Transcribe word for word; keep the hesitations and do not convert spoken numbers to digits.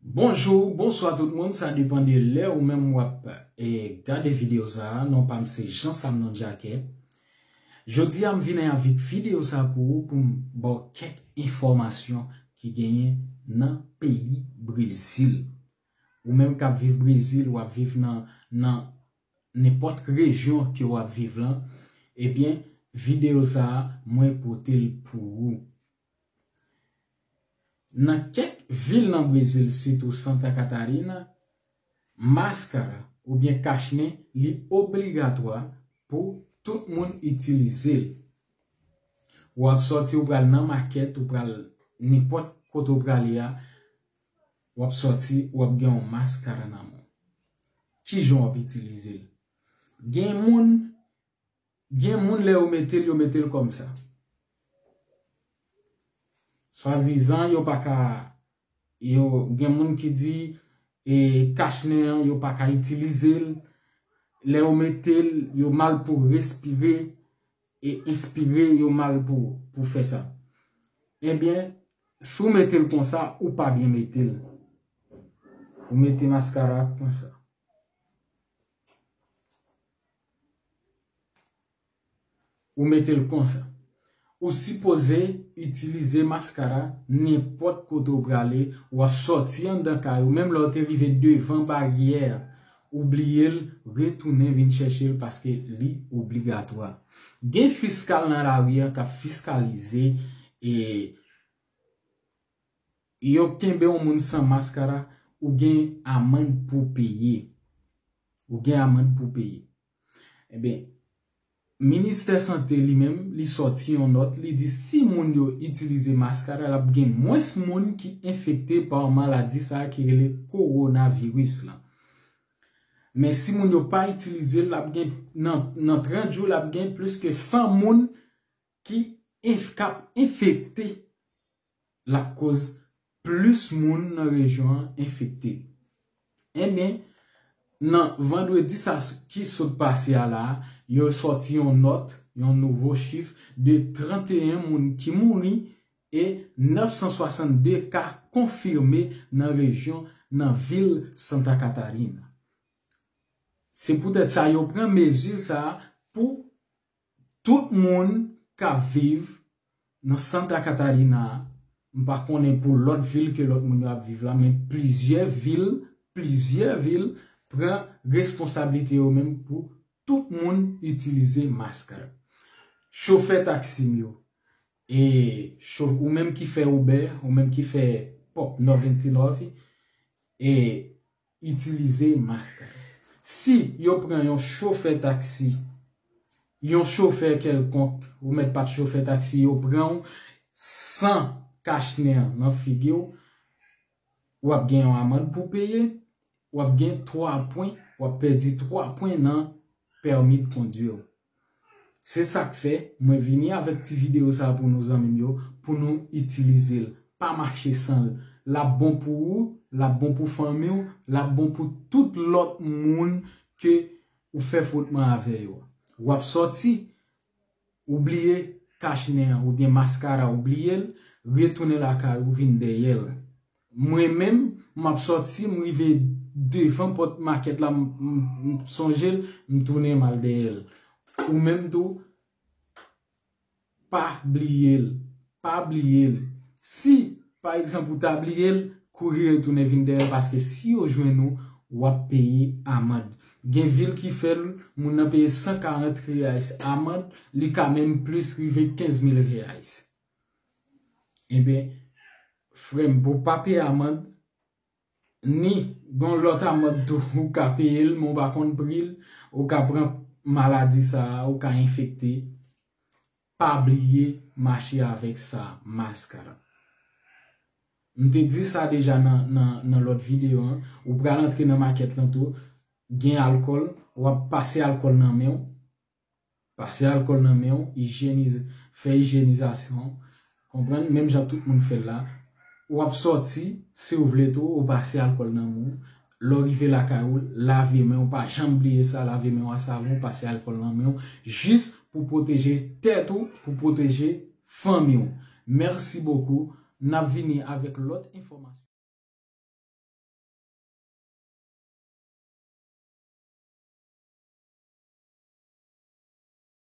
Bonjou, bonswa tout moun, sa depann de lè ou menm w ap, eh, gade videyo sa a. Non pa m se Jean Samnon Jacquet. Jodi a m vin avèk videyo sa pou ou, pou m ba w kèk enfòmasyon ki genyen nan peyi Brezil. Ou menm k ap viv Brezil, w ap viv nan, nan nenpòt rejyon ke w ap viv lan, ebyen, videyo sa a, mwen pote l pou ou. Nan kèk vil nan Brezil, sitou Santa Catarina, maskara oubyen kachnen, li obligatwa pou tout moun itilize l. W ap sòti, ou pral nan makèt, ou pral nenpòt kote w prale a, w ap sòti, w ap gen yon maskara nan men w. Kijan w ap itilize l? Gen moun, gen moun lè yo mete l, yo mete l kòmsa. Swadizan, yo pa ka, yo, gen moun ki di, e, kachnen an, yo pa ka itilize l. Lè yo mete l, yo mal pou respire, e enspire, yo mal pou, pou fè sa. Ebyen, si w mete l konsa, ou pa byen mete l. Ou mete maskara konsa. Ou mete l konsa. Ou sipoze itilize maskara nenpòt kote w prale, w ap sòti anndan kay ou, menm lè w te rive devan baryè, ou bliye l, retounen vin chèche l paske li obligatwa. Gen fiskal nan lari a k ap fiskalize, e yo kenbe yon moun san maskara, ou gen amann pou peye. Ou gen amann pou peye. Ebyen, Ministè Sante li menm, li sòti yon nòt, li di si moun yo itilize maskara, l ap gen mwens moun ki enfekte pa maladi sa a ki rele kowonaviris lan. Men si moun yo pa itilize l, l ap gen, nan, nan trant jou, l ap gen plis ke san moun ki enf-, k ap enfekte, l ap koz plis moun nan rejyon an enfekte. Ebyen, nan vandredi sa s-, ki sot pase a la, yo sòti yon nòt, yon nouvo chif de tranteyen moun ki mouri e nèf san swasannde ka konfime nan rejyon, nan vil Santa Catarina. Se poutèt sa yo pran mezi sa a pou tout moun k ap viv nan Santa Catarina, m pa konnen pou lòt vil ke lòt moun yo ap viv la, men plizyè vil, plizyè vil pran responsablite yo menm pou tout moun itilize mask. Chofè taksi m yo, e cho-, ou menm ki fè Uber, ou menm ki fè Pop nèf vennti nèf, e itilize mask. Si yo pran yon chofè taksi, yon chofè kèlkonk, ou mèt pa t chofè taksi, yo pran w san kachnen nan figi w, w ap gen yon amann pou peye, w ap gen twa pwen, w ap pèdi twa pwen nan pèmi de kondwi w. Se sa k fè mwen vini avèk ti videyo sa a pou nou, zanmi m yo, pou nou itilize l. Pa mache san l. L ap bon pou ou, l ap bon pou fanmi w, l ap bon pou tout lòt moun ke ou fè fwotman avè yo. W ap sòti, ou bliye kachnen an oubyen maskara, ou bliye l, retounen lakay ou, vin dèyè l. Mwen menm, m ap sòti, m rive devan pòt makèt la, m, m, m sonje l, m tounen m al dèyè l. Ou menm tou, pa bliye l, pa bliye l. Si, pa egzanp, ou ta bliye l, kouri retounen vin dèyè l, paske si yo jwenn ou, w ap peye amann. Gen vil ki fè l, moun nan peye san karant reais amann, li ka menm plis, rive kenz mil reais. Ebyen, frè m, pou w pa peye amann, ni gen lòt amann tou, ou ka peye l, men w pa konn pri l, ou ka pran maladi sa a, ou ka enfekte. Pa bliye mache avèk sa, mask la. M te di sa deja nan, nan, nan lòt videyo an, ou pral antre nan makèt lan tou, gen alkòl, w ap pase alkòl nan men w, pase alkòl nan men w, ijyenize, fè ijyenizasyon, konprann, menm jan tout moun fè l la. W ap sòti, si w vle tou, ou pase alkòl nan men w. Lè w rive lakay ou, lave men w, pa janm bliye sa, lave men w a savon, pase alkòl nan men w, jis pou pwoteje tèt ou, pou pwoteje fanmi w. Merci beaucoup. N ap vini avèk lòt enfòmasyon.